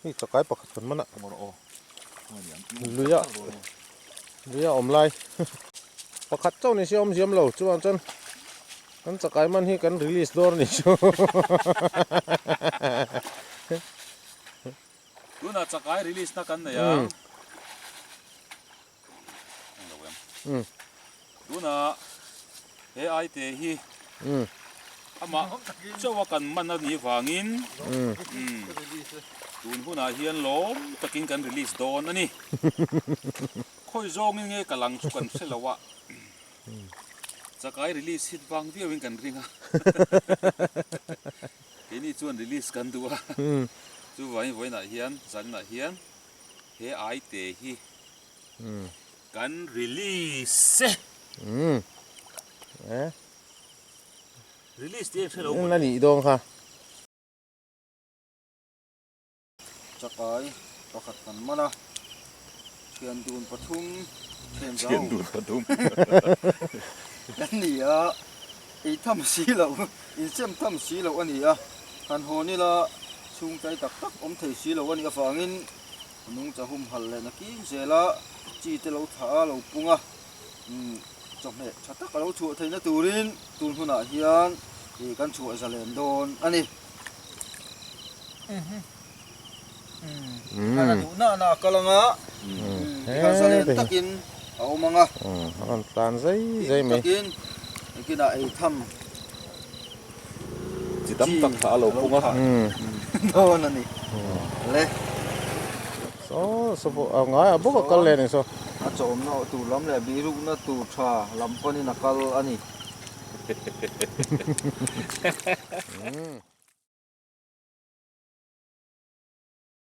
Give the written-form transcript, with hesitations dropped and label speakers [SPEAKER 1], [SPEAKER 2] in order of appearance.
[SPEAKER 1] Hei chakai pakhat kan man a. Luia luia awm lai pakhat chauh ni se awm ziam lo chuan chuan kan chakai man hi kan release dawn a ni chu.
[SPEAKER 2] Tunah chakai release na kan nei a. Tunah he aite hi amah chauha kan man a nih vangin tun hunah hian lawm takin kan release dawn a ni. Khawi zawngin nge ka lang chu kan hre lo a, chakai release hit vang viauin kan ring a, keini chuan release kan duh a, chuvangin vawiinah hian zaninah hian he aite hi Kan release e.
[SPEAKER 1] Umm. Eh.
[SPEAKER 2] Release tih a hre lo.
[SPEAKER 1] Eng a nih dawn kha.
[SPEAKER 3] Chakai pakhat kan man a. Thian dun pathum thian zau.
[SPEAKER 2] Thian dun pathum.
[SPEAKER 3] Kan ni a, ei tham si lo, insem tham si lo a ni a. Han hawn ila chhungtai tak tak awm thei si lo a nih avangin Nungcha humhalh leh na kim zel a, chi te lo thlah a, lo pung a, chawhmeh tha tak a lo chhuah theihna turin tun hunah hian ih kan chhuah zalen dawn a ni. Tikhan a duh na na a kal ang a, tikhan zalen takin a awm ang a, him takin engkinah ei tham
[SPEAKER 2] Chi tam tak thlah a lo pung a.
[SPEAKER 3] Dawn a ni. Le.
[SPEAKER 1] Saw saw pawh a ngai a bawk a kal leh a ni saw.
[SPEAKER 3] A chawmna tur lam leh bihrukna tur tha lam panin a kal a ni.